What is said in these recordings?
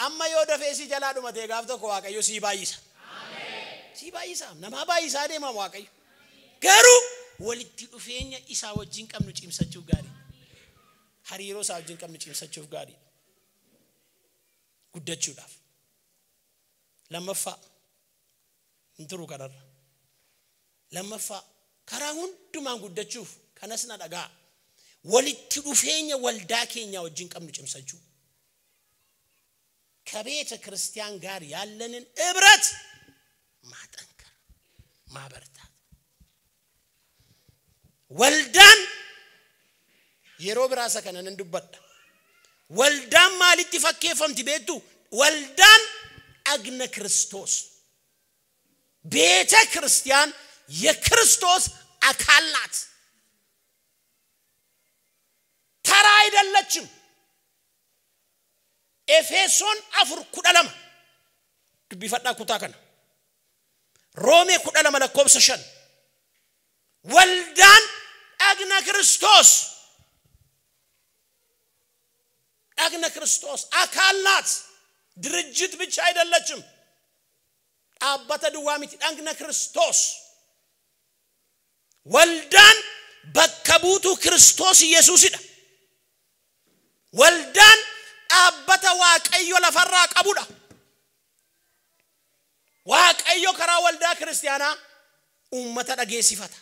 Amma yoo dafee si jalaa dhumatee gaaf tokko Waaqayyo sii baay'isa. Sii baay'isa. Namaa baay'isaa deema Waaqayyo. Garuu walitti dhufeenya isaa wajjin qabnu cimsachuuf gaarii. Hariiroo isaa wajjin qabnu cimsachuuf gaarii. Guddachuudhaaf. Lammaffaa hin turu kanarra. Lammaffaa karaa hundumaan guddachuuf kanas na dhagaa. Walitti dhufeenya waldaa keenya wajjin qabnu cimsachuu. ከቤተ ክርስቲያን ጋር ያለንን ህብረት ማጠንከር ማበርታት። Waldaan yeroo biraasa kana nan dubbadha. Waldaan maalitti fakkeeffamti beektu? Waldaan dhagna Kiristoos. ቤተ ክርስቲያን የክርስቶስ አካል ናት። ተራ አይደለችም። ኤፌሶን 4:12 dubbifadhaa kutaa kana. Roomee 12 lakkoofsa 5. Waldaan dhagna Kiristoos. dhagna Kiristoos አካል ናት። ድርጅት ብቻ አይደለችም። dhaabbata duwwaa miti. Dhagna Kiristoos. Waldaan bakka buutuu Kiristoos Yesuusidha. Waldaan dhaabbata Waaqayyo lafarraa qabudha. Waaqayyo karaa waldaa kiristaanaa uummata dhageessifata.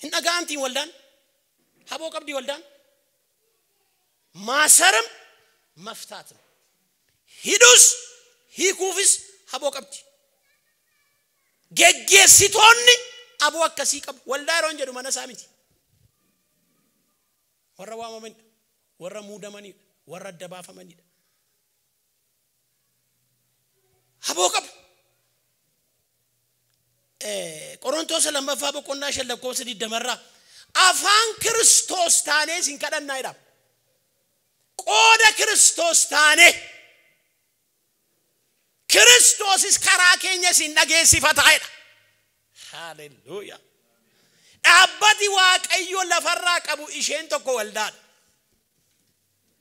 Hin dhaga'amtiin waldaan? Haboo qabdi waldaan? ማሰርም መፍታትም hidhus hiikuufis haboo qabdi. Geggeessitoonni aboo akkasii qabu. Waldaa yeroo hin jedhu mana isaa miti. Warra waamamanidha. Warra muudamanidha. Warra adda baafamanidha. Haboo qabu. Qorontoos lammaffaa boqonnaa 5 lakkoofsa 20 irraa afaan Kiristoos taanee isin kadhannaa jedha. Qooda Kiristoos taanee Kiristoosis karaa keenya isin dhageessifataa jedha. Haalelluuyaa. Dhaabbati Waaqayyo lafarraa qabu isheen tokko waldaadha.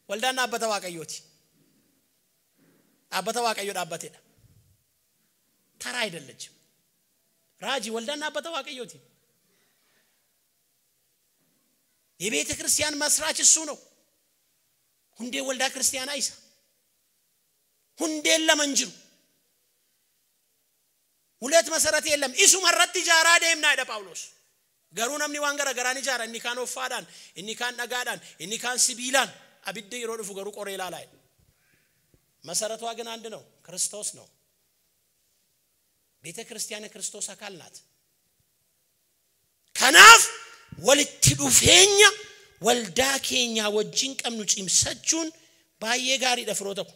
Waldaan dhaabbata Waaqayyooti. Dhaabbata Waaqayyo dhaabbatedha. ተራ አይደለችም። ራጂ ወልዳን dhaabbata Waaqayyooti. የቤተ ክርስቲያን መስራች እሱ ነው። ሁንዴ ወልዳ ክርስቲያን አይሳ ሁንዴን ለመንጅሩ ሁለት መሰረት የለም። isu marratti ijaaraa deemna jedha Phaawulos. Garuu namni waan garaagaraan ijaara. Inni kaan offaadhaan, inni kaan dhagaadhaan, inni kaan sibiilaan. Abiddi yeroo dhufu garuu qoree ilaalaa jedha. መሰረቷ ግን አንድ ነው፣ ክርስቶስ ነው። ቤተ ክርስቲያን የክርስቶስ አካል ናት። Kanaaf walitti dhufeenya waldaa keenya wajjin qabnu cimsachuun baay'ee gaariidha firoota ko.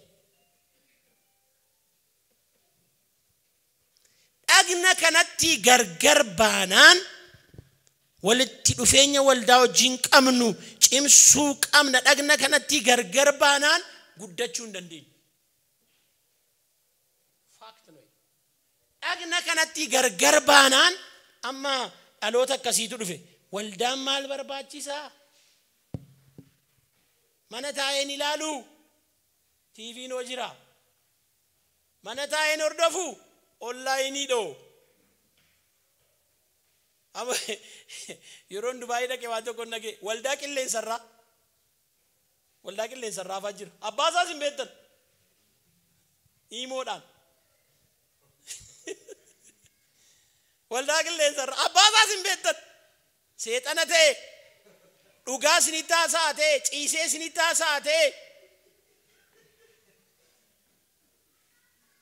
Dhagna kanatti gargar baanaan walitti dhufeenya waldaa wajjin qabnu cimsuu qabna. Dhagna kanatti gargar baanaan guddachuu hin dandeenyu. Fact ነው. Dhagna kanatti gargar baanaan amma dhaloota akkasiitu dhufe. Waldaan maal barbaachisaa? Mana taa'een ilaalu TV'n hoo jira. Mana taa'een hordofu onlaayinii dhoo. Amma yeroon Dubaayii dhaqee waan tokko dhagee waldaa qilleensarraa fa'aa jira. Abbaa isaas hin beektan. Iimoodhaan. Waldaa qilleensarraa abbaa isaas hin beektan. Seexana ta'e dhugaa isinitti haasa'a ta'e ciisee isinitti haasa'a ta'e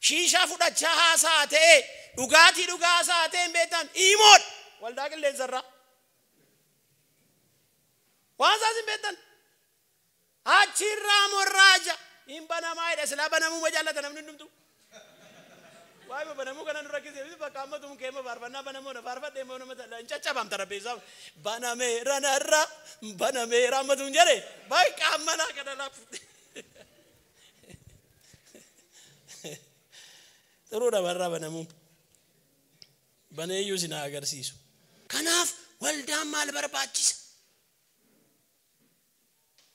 shiishaa fudhachaa haasa'a ta'e dhugaatii dhugaa haasa'a ta'e hin beektan. Iimoodha waldaa qilleensarraa. Waan isaas hin beektan. Achirraa morraaja hin banamaa jedha. Silaa banamuu jaallata namni hundumtuu. Waa'ee banamuu kana nurra kisee bakka ammatu mukeema faarfannaa banamuu na faarfadhee immoo nama hin caccabam tarabbeessaa banameera narra banameera ammatu hin jedhe bakka ammanaa kana laafu. Xuruudha barraa banamuun baneeyyuu isin haa agarsiisu. Kanaaf waldaan maal barbaachisa?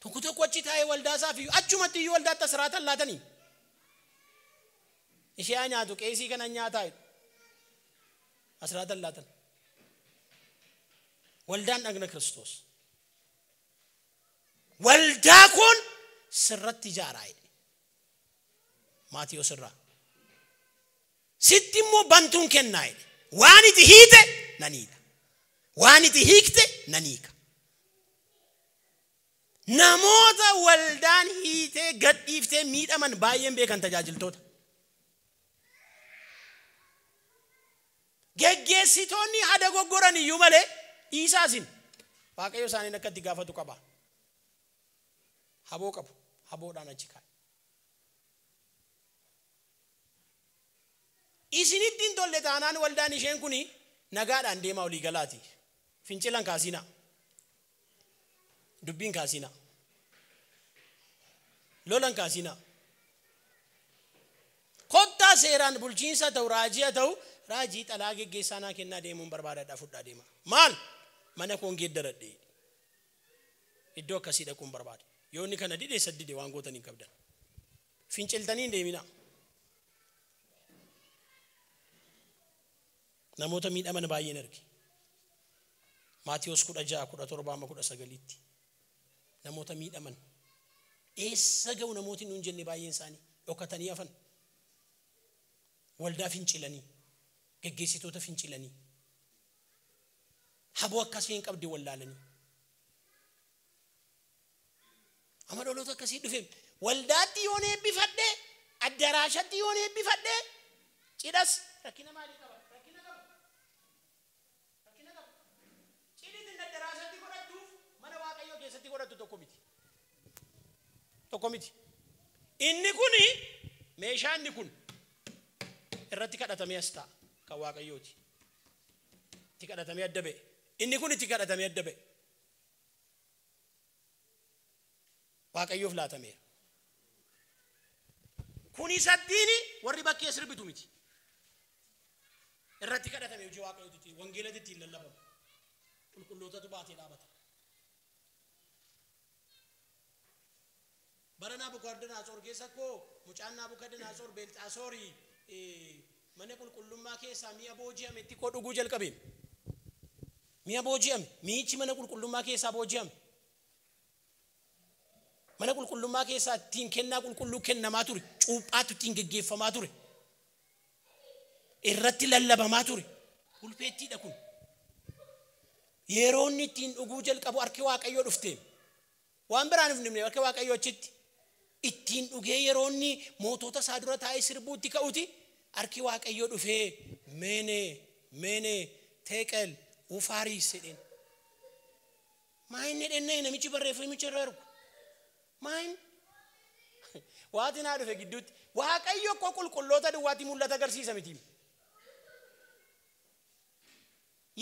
Tokko tokko achi taa'ee waldaa isaaf iyyuu achumatti iyyuu waldaatti asiraatan laatanii. Ishee haa nyaatu qeesii kana nyaataa jedhu. Asiraatan laatan. Waldaan dhagna Kiristoos. Waldaa kun sirratti ijaaraa jedhe. Maatiyos irraa. Sitti immoo bantuun kennaa jedhe. Waan iti hiite nan hiika. Waan iti hiikte nan hiika. Namoota waldaan hiitee gadhiiftee miidhaman baay'een beekan tajaajiltoota. Geggeessitoonni hada goggoran iyyuu malee dhiisaa isin. Waaqayyo isaaniin akka itti gaafatu qaba. Haboo qabu. Haboodhaan achi kaa'e. Isinitti hin tolle taanaan waldaan isheen kun nagaadhaan deemaa olii galaati. Fincilan kaasinaa. Dubbiin kaasinaa. Lolan kaasinaa. Kottaa seeraan bulchiinsa ta'u raajii haa ta'u raajii xalaa geggeessaa naa kennaa deemuun barbaadadha fudhaa deema. Maal? Mana koon geeddaradhe. Iddoo akkasii dhaquun barbaada. Yoo inni kana dide isa dide waan gootan hin qabdan. Finciltanii hin deeminaa. Namoota miidhaman baay'een arge. Maatiyos 16, 17 19tti. Namoota miidhaman. Eessa ga'u namooti nuun jenne baay'een isaanii dhokatanii hafan. Waldaa fincilanii, geggeessitoota fincilanii, haboo akkasii hin qabde wallaalanii. Amma dhaloota akkasii dhufe waldaatti yoon eebbifadhe, addaraashatti yoon eebbifadhe, cidhas rakkina maalii qaba? Rakkina qaba. Rakkina qaba. Cidhi addaraashatti godhattuuf mana Waaqayyoo keessatti godhattu tokko miti. Tokko miti. Inni kuni meeshaan inni kun irratti kadhatamee as ta'a kan Waaqayyooti. Itti kadhatamee adda ba'e. Inni kun itti kadhatamee adda ba'e. Waaqayyoof laatameera. Kun isattiin warri bakkee sirbitu miti. Irratti kadhatame hojii Waaqayyooti. Wangeelatti ittiin lallabamu. Qulqullootatu baatee dhaabata. Bara Naabukadnezar keessa koo mucaan Naabukadnezar Beelxaasorii mana qulqullummaa keessaa mi'a booji'ame itti koo dhuguu jalqabe. Mi'a booji'ame, mi'ichi mana qulqullummaa keessaa booji'ame. Mana qulqullummaa keessaa ittiin kennaa qulqulluu kennamaa ture, cuuphaatu ittiin geggeeffamaa ture. Irratti lallabamaa ture. Pulpeettiidha kun. Yeroo inni ittiin dhuguu jalqabu harki Waaqayyoo dhufte. Waan biraan hin dhumne harki Waaqayyoo achitti. Ittiin dhugee yeroo inni mootota isaa dura taa'ee sirbuutti ka'uti harki Waaqayyoo dhufee meene meene teqel ufaariis jedheen. Maa inni dhennee namichi barreeffamicha irra ergu. Maa inni? Waati naa dhufe gidduutti Waaqayyo koo qulqulloota duwwaatti mul'ata agarsiisa miti.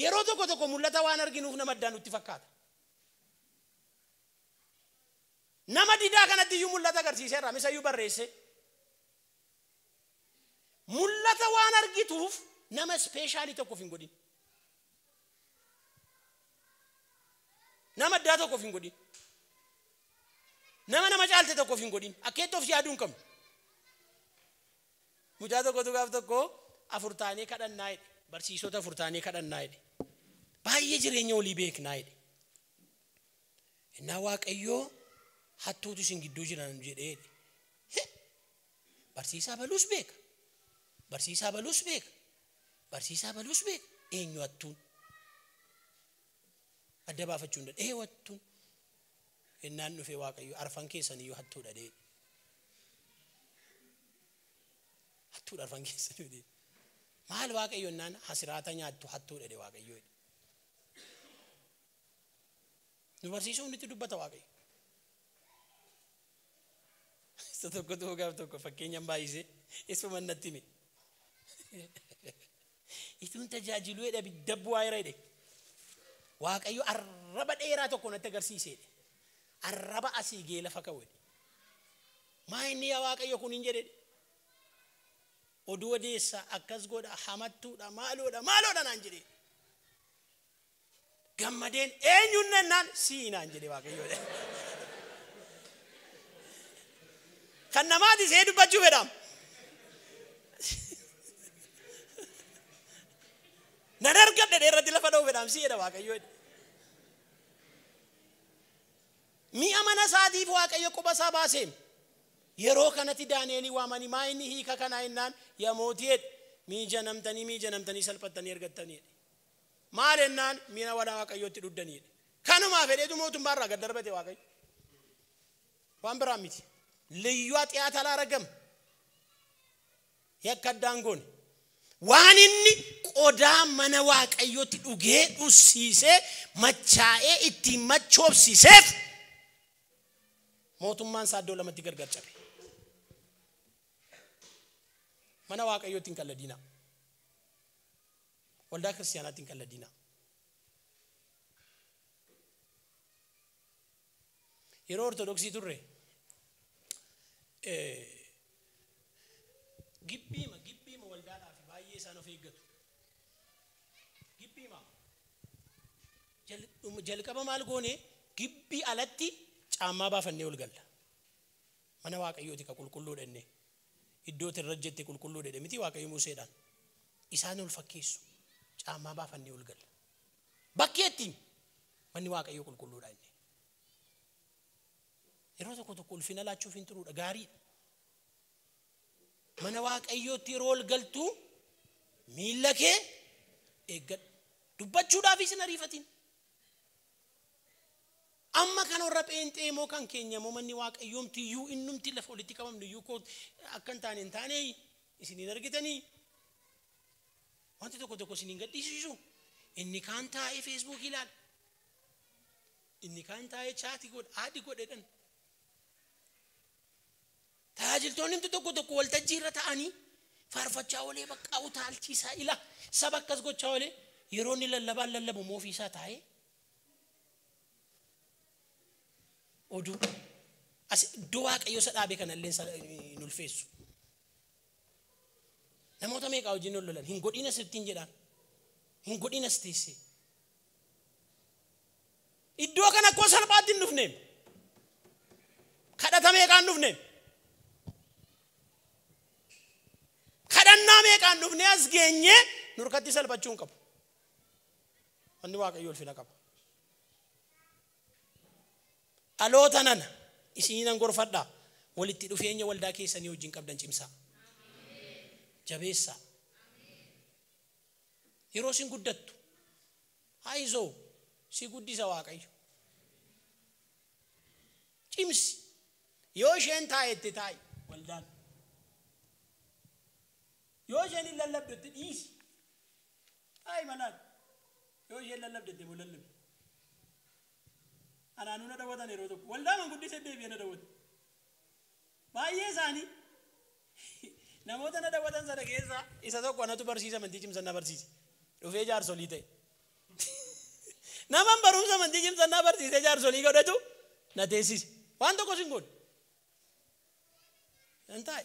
Yeroo tokko tokko mul'ata waan arginuuf nama addaan nutti fakkaata. Nama didaa kanatti iyyuu mul'ata agarsiiseera, misa iyyuu barreesse. Mul'ata waan argituuf nama ispeeshaalii tokkoof hin godhin. Nama addaa tokkoof hin godhin. Nama nama caalte tokkoof hin godhin. Akka itti of yaaduu hin qabnu. Mucaa tokkotu gaaf tokko afur taanee kadhannaa jedhe. Barsiisota afur taanee kadhannaa jedhe. Baay'ee jireenya olii beeknaa jedhe. Innaa Waaqayyoo hattuutu isin gidduu jiran jedhee jedhe. Barsiisaa baluus beeka. Barsiisaa baluus beeka. Barsiisaa baluus beeka. Eenyu hattuun? Adda baafachuu hin danda'u. Eenyu hattuun? Innaan dhufe Waaqayyo arfan keessan iyyuu hattuudha jedhe. Hattuudha arfan keessan jedhe. Maal Waaqayyo innaan hasiraata nyaattu hattuudha jedhe Waaqayyo jedhe. Nu barsiisuun itti dubbata Waaqayyo. Isa tokkotu gaaf tokko fakkeenyaan baay'isee isuma natti hime. Ituun tajaajiluu jedhe abidda bu'aa jira jedhe. Waaqayyo arraba dheeraa tokko natti agarsiise jedhe. Arraba asii gee lafa ka'u jedhe. Maa inni yaa Waaqayyo kun hin jedhe. Oduu odeessa akkas godha hamattuudha maaloodha maaloodha naan jedhe. Gammadeen eenyuun nannaan sii naan jedhe Waaqayyo jedhe. Kan namaati see dubbachuu fedhaam. Nan argadhe irratti lafa dha'uu fedhaam si jedha Waaqayyo jedhe. Mi'a mana isaatiif Waaqayyo quba isaa baaseem. Yeroo kanatti Daani'elii waamanii maa inni hiika kanaa jennaan yaa mootii jedhe miija namtanii salphattanii argattanii jedhe. Maal jennaan mi'a mana Waaqayyootti dhuddanii jedhe. Kanumaa fedheetu mootummaa irraa gad darbate Waaqayyo. Waan biraa miti. Liyyuu xiyaata alaaragam. Yakka addaan goone. Waan inni qodaa mana Waaqayyootti dhugee dhussiisee machaa'ee ittiin machoobsiiseef mootummaan isaa iddoo lamatti gargar cabe. Mana Waaqayyootti hin qalladinaa. Waldaa kiristaanaatti hin qalladinaa. Yeroo Ortodoksii turre gibbiima waldaadhaaf baay'ee isaan of eeggatu. Gibbiima jalqaba maal goone gibbii alatti caammaa baafannee ol galla. Mana Waaqayyooti ka qulqulluu dhenne. Iddoo irra jette qulqulluu dhedhe miti Waaqayyo Museedhaan. Isaan ol fakkeessu. Caammaa baafannee ol galla. Bakkeetti manni Waaqayyoo qulqulluudha inni. Yeroo tokko tokko ulfina laachuuf hin turuudha gaariidha. Mana Waaqayyootti yeroo ol galtu miilla kee eeggadhu. Dubbachuudhaafis hin ariifatin. Amma kan warra pheenxee moo kan keenya moo manni Waaqayyoomti iyyuu innumti lafa walitti qabamnu iyyuu koo akka hin taane hin taane isiniin argitanii. Wanti tokko tokko isiniin gadhiisisu. Inni kaan taa'ee feesbuukii ilaala. Inni kaan taa'ee chaatii godha aadi godhedhan. Tajaajiltoonni tokko tokko waltajjii irra ta'anii faarfachaa olee bakka utaalchiisaa ila saba akkas gochaa olee yeroo inni lallabaan lallabu moo ofiisaa taa'ee oduu as iddoo Waaqayyo isa dhaabe kanallee hin ulfeessu. Namoota meeqaa wajjin ol lolan hin godhin asittiin jedhaan hin godhin as teessee. Iddoo kana akkoo salphaatti hin dhufneem. Kadhata meeqaan dhufneem. Kadhannaa meeqaan dhufnee as geenyee nurkatti salphachuu hin qabu. Manni Waaqayyo ulfina qaba. Dhaloota nana isiniinan gorfadhaa walitti dhufeenya waldaa keessanii wajjin qabdan cimsaa. Jabeessaa. Yeroo isin guddattu haayizoo si guddisa Waaqayyo. Cimsi. Yoo isheen taa'etti taa'i waldaan. Yoo isheen hin lallabdetti dhiisi. Taa'i malaan. Yoo isheen lallabdetti immoo lallabi. Anaanuu na daawwatan yeroo tokko. Waldaa manguddisee deebi'ee na daawwatu. Baay'ee isaanii namoota na daawwatan sana keessaa isa tokko anatu barsiisa amantii cimsannaa barsiise. Dhufee jaarsolii ta'e. Naman barumsa amantii cimsannaa barsiisee jaarsolii godhatu na teessise. Waan tokko sin godhu. Hin taa'e.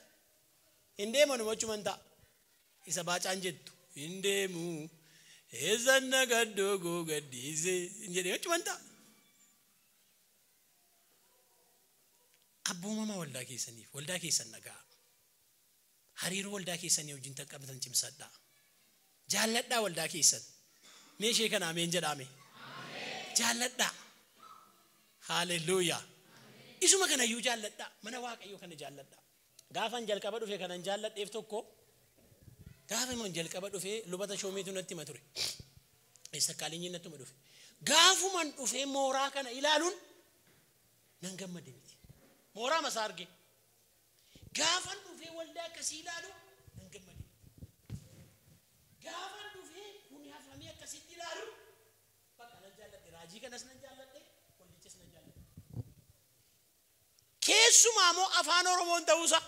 Hin deemanuma achuma hin ta'a. Isa baacaan jettu hin deemu. Eessan na gaddoo goo gaddiise hin jedhee achuma hin ta'a. Abboomama waldaa keessaniif waldaa keessan nagaa. Hariiroo waldaa keessanii wajjin qabatan cimsadhaa. Jaalladhaa waldaa keessan. Mee ishee kana ameen jedhaame. Jaalladhaa. Haalelluuyaa. Isuma kanayyuu jaalladhaa. Mana Waaqayyoo kana jaalladhaa. Gaafan jalqaba dhufe kanan jaalladheef tokko gaafa jalqaba dhufe lubata shoomeetu natti hima ture. Eessakkaaliin natti hima dhufe. Gaafuman dhufee mooraa kana ilaaluun nan gammade miti. Mooraa masaa arge. Gaafan dhufee waldaa akkasii ilaalu nan gammade. Gaafan dhufee kun hafamee akkasitti ilaalu bakka nan jaalladhe. Raajii kanas nan jaalladhe, waldichas nan jaalladhe. Keessumaa immoo afaan Oromoon ta'uusaa.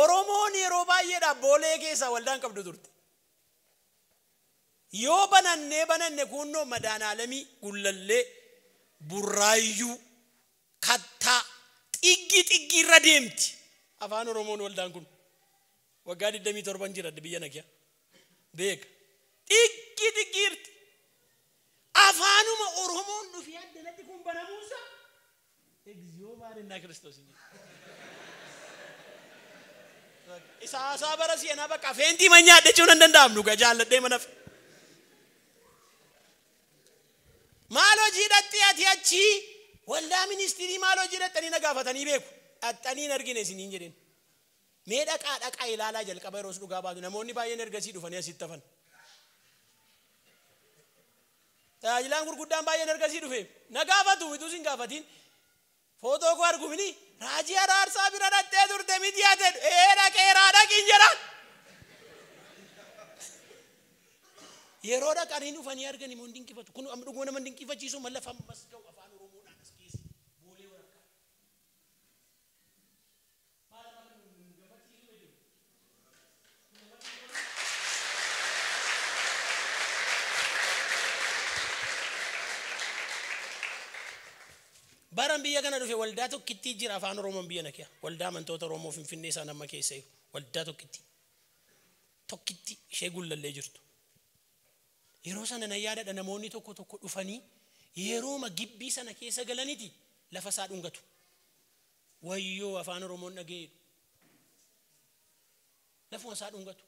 Oromoon yeroo baay'eedhaaf boolee keessaa waldaan qabdu turte. Yoo banannee kunnoo Madaanaalamii, Gullallee, Burraayyuu, Kattaa, xiggi irra deemti. Afaan Oromoon waldaan kun waggaa 27 jira biyya nagiyaa. Beeka. Xiggi irti. Afaanuma Oromoon dhufee addanatti kun banamuusaa Egziyoo maarinnaa Kiristoos hin jedhu. Isa haasaa bara seenaa bakka feentii manyaadhe jechuun hin danda'amnu gaa jaalladhee manaaf. Maal hojii dhattee ati achii waldaa ministirii maal hojii dhattanii na gaafatanii beeku. Dhattanii hin argine isiniin jedheen. Mee dhaqaa dhaqaa ilaalaa jalqaba yeroos dhugaa baatu namoonni baay'een ergasii dhufanii asitti hafan. Tajaajilaan gurguddaan baay'een ergasii dhufe na gaafatu utuu sin gaafatiin footoo koo argumini raajii araarsaa bira dhattee turte miti ate ee dhaqeeraa dhaqiin jedhaan. Yeroo dhaqanii dhufanii argan immoo hin dinqifatu. Kun amma dhuguma nama hin dinqifachiisu mallafa ammas ga'u afaan Oromoodhaan as keessa boolee walakkaa. Baran biyya kana dhufe waldaa tokkittii jira afaan Oromoon biyya na kee. Waldaa amantoota Oromoo Finfinnee isaan amma keessa jiru. Waldaa tokkittii. Tokkittii ishee gullallee jirtu. Yeroo sana na yaadadha namoonni tokko tokko dhufanii yerooma gibbii sana keessa galaniiti lafa isaa dhungatu. Wayyoo afaan Oromoon dhaga'eedhu. Lafuma isaa dhungatu.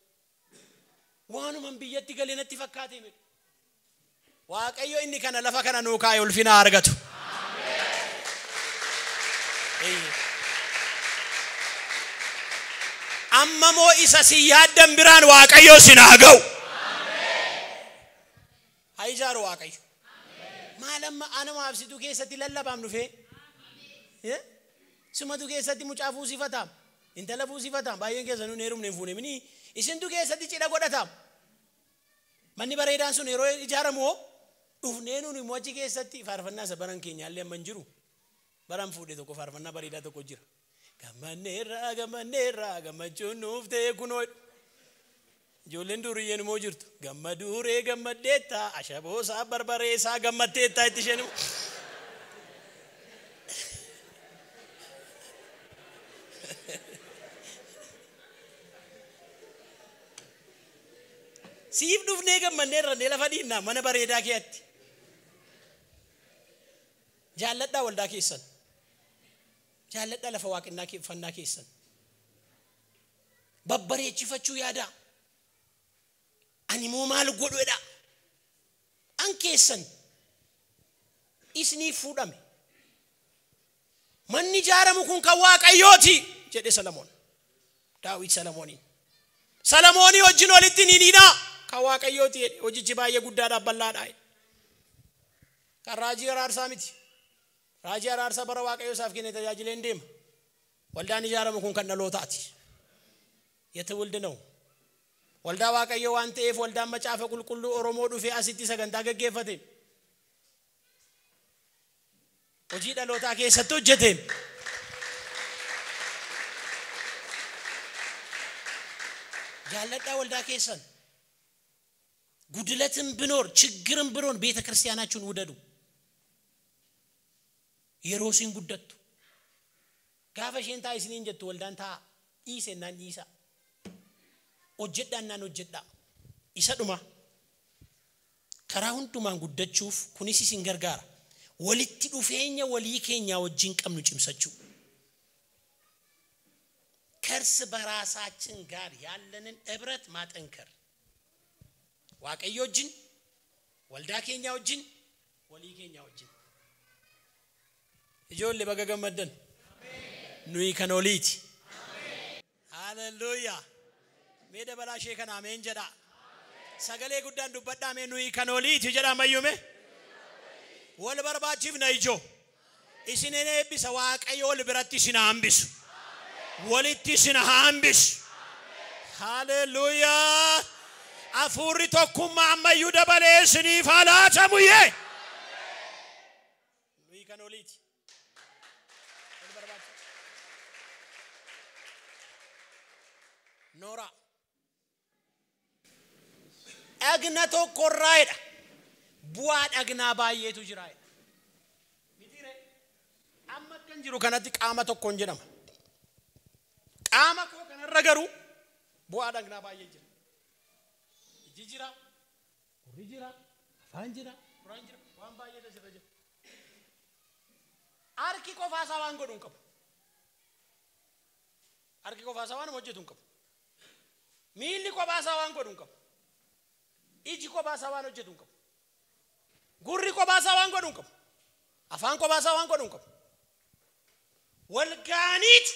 Waanuman biyyatti galee natti fakkaatee medhu. Waaqayyo inni kana lafa kana nuu kaa'e ulfina argatu. Amma moo isa si yaaddan biraan Waaqayyo sin haa ga'u. Haa ijaaru Waaqayyo. Maal amma anuma absituu keessatti lallabaam dhufee? Sumatu keessatti mucaa fuusifataam. Intala fuusifataam. Baay'een keessan nuun heerumne hin fuune mini. Isintu keessatti cidha godhataam. Manni bareedaan sun yeroo ijaaramu hoo dhufnee nuun immoo achi keessatti faarfannaa isa baran keenyaallee amma hin jiru. Baran fuudhe tokko faarfannaa bareedaa tokko jira. Gammanneerraa gammanneerraa gammachuun nuuf ta'e kunoo. Ijoolleen duriyyeen immoo jirtu. Gammaduuree gammaddeettaa ashaboosaa barbareesaa gammaddeettaa itti isheen immoo. Siif dhufnee gammanneerra nee lafa dhiinnaa mana bareedaa keetti. Jaalladhaa waldaa keessan. Jaalladhaa lafa waaqannaa fannaa keessan. Babbareechifachuu yaadaa. Ani moo maal godhuudha? An keessan isiniif fuudhame. Manni ijaaramu kun kan Waaqayyooti jedhe Salamoon. Daawit Salamooniin. Salamoonii wajjin walitti ni dhiinaa. Kan Waaqayyooti jedhe hojichi baay'ee guddaadhaaf bal'aadha. Kan raajii araarsaa miti. Raajii araarsaa bara Waaqayyo isaaf kenne tajaajilee hin deema. Waldaan ijaaramu kun kan dhalootaati. የትውልድ ነው። Waldaa Waaqayyo waan ta'eef waldaan macaafa qulqulluu Oromoo dhufee asitti sagantaa gaggeeffate. Hojii dhalootaa keessatti hojjete. Jaalladhaa waldaa keessan. ጉድለትም ቢኖር ችግርም ቢኖር ቤተክርስቲያናችሁን ውደዱ። Yeroo isin guddattu gaafa isheen taa isiniin jettu waldaan taa dhiisennaan dhiisa. Hojjedhaan naan hojjedhaa. Isa dhuma karaa hundumaan guddachuuf kunis isin gargaara. Walitti dhufeenya walii keenyaa wajjin qabnu cimsachuu. ከእርስ በራሳችን ጋር ያለንን ህብረት ማጠንከር። Waaqayyo wajjin, waldaa keenya wajjin, walii keenya wajjin. Ijoollee baga gammaddan. Nuyi kan oliiti. Hallelujah. Mee dabalaa ishee kana ameen jedhaa. Sagalee guddaan dubbadhaa mee nuyi kan oliiti jedhaa mayyume. Wal barbaachifna ijoo. Isin eebbisa Waaqayyo wal biratti isin hambisu. Walitti isin hambisu. Hallelujah. Hafuurri tokkummaa ammayyuu dabalee isiniif haa laatamu yee. Nuyi kan oliiti. Wal barbaachifna. Noora. Dhagna tokkorraa jedha. Bu'aa dhagnaa baay'eetu jira jedha. Mitiire amma akkan jiru kanatti qaama tokkoon jedhama. Qaama koo kanarra garuu bu'aa dhagnaa baay'ee jira. Iji jira, gurri jira, afaan jira, quraan jira, waan baay'eetu asirra jira. Harki qofaasaa waan godhu hin qabu. Harki qofaasaa waan hojjetu hin qabu. Miilli qofaasaa waan godhu hin qabu. Iji qofaasaa waan hojjetu hin qabu. Gurri qofaasaa waan godhu hin qabu. Afaan qofaasaa waan godhu hin qabu. Walgaaniitu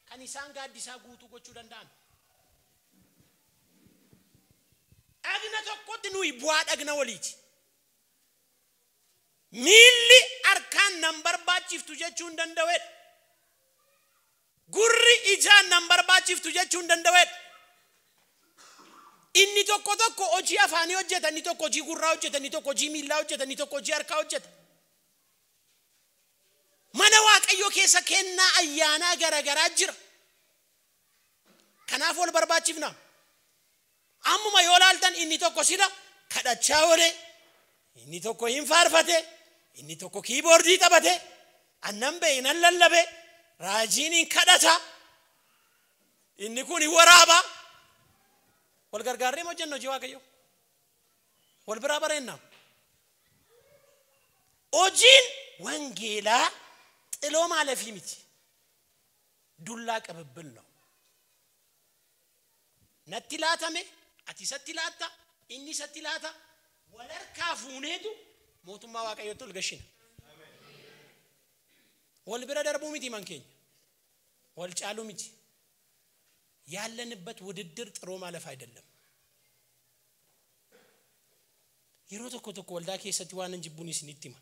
kan isaan gaaddisaa guutuu gochuu danda'an. Dhagna tokkotti nuyi bu'aa dhagna waliiti. Miilli harkaan nan barbaachiftu jechuu hin danda'edha. Gurri ijaan nan barbaachiftu jechuu hin danda'edha. Inni tokko tokko hojii afaanii hojjeta, inni tokko hojii gurraa hojjeta, inni tokko hojii miillaa hojjeta, inni tokko hojii harkaa hojjeta. Mana Waaqayyoo keessa kennaa ayyaanaa garaagaraa jira. Kanaaf wal barbaachifna. Ammuma yoo laaltan inni tokko sila kadhachaa oole, inni tokko hin faarfate, inni tokko kiiboordii taphate, annan ba'e nan lallabe, raajiin hin kadhata, inni kun hin waraaba. Wal gargaarree hojjenna hojii Waaqayyoo. Wal biraa bareenna. Hojiin wangeelaa ጥሎ ማለፍ miti. ዱላ ቅብብል ነው። Natti laatame, ati isatti laatta, inni isatti laata, wal harkaa fuuneetu mootummaa Waaqayyootti ol gashina. Wal bira darbuu miti man keenya. Wal caaluu miti. ያለንበት ውድድር ጥሮ ማለፍ አይደለም። Yeroo tokko tokko waldaa keessatti waan hin jibbuun isinitti hima.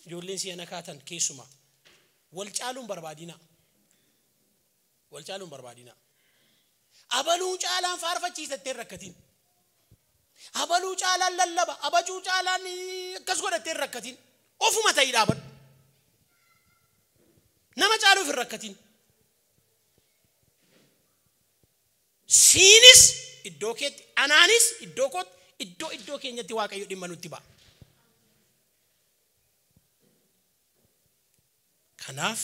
Ijoolleen si'ana kaatan keessumaa wal caaluun barbaadina. Wal caaluun barbaadina. Abaluu caalaan faarfachiisattee hin rakkatin. Abaluu caalaan lallaba, abajuu caalaan akkas godhattee hin rakkatin. Ofuma ta'ii dhaabadhu. Nama caaluuf hin rakkatin. Siinis iddoo keetti, anaanis iddoo kootti, iddoo iddoo keenyatti Waaqayyo dhimma nutti ba'a. Kanaaf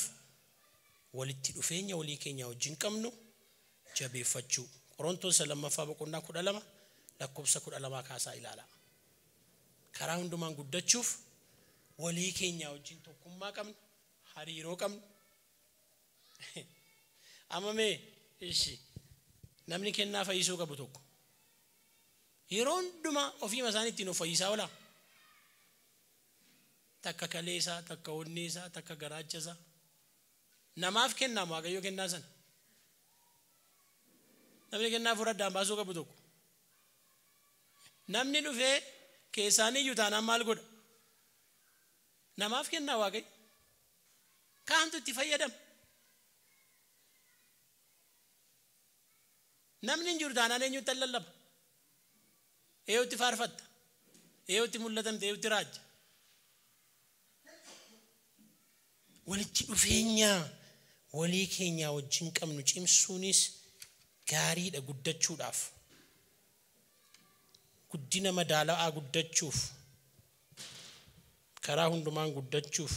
walitti dhufeenya walii keenya wajjin qabnu jabeeffachuu. Qorontoos lammaffaa boqonnaa 12 lakkoofsa 12 kaasaa ilaala. Karaa hundumaan guddachuuf walii keenya wajjin tokkummaa qabnu, hariiroo qabnu. Amma mee ishi namni kennaa fayyisuu qabu tokko yeroo hundumaa ofiima isaan ittiin of fayyisaa oola. Takka kaleessaa, takka onneessaa, takka garaachasaa. Namaaf kennaa Waaqayyo kennaa sana. Namni kennaa fura addaan baasuu qabu tokko. Namni dhufee keessaan iyyuu taanaan maal godha? Namaaf kennaa Waaqayyo. Kaantu itti fayyadama. Namni hin jiru taanaan eenyutti lallaba? Eenyutti faarfatta? Eenyutti mul'atamte? Eenyutti raajja? Walitti dhufeenya walii keenya wajjin qabnu cimsuunis gaariidha guddachuudhaaf. Guddina madaala'aa guddachuuf, karaa hundumaan guddachuuf,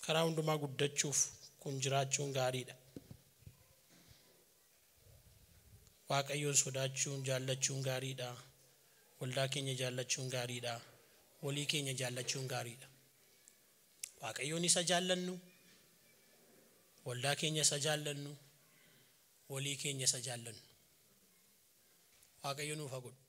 karaa hundumaa guddachuuf kun jiraachuun gaariidha. Waaqayyoon sodaachuun jaallachuun gaariidha. Waldaa keenya jaallachuun gaariidha. Walii keenya jaallachuun gaariidha. Waaqayyoon isa jaallannu, waldaa keenya isa jaallannu, walii keenya isa jaallannu. Waaqayyo nuuf haa godhu.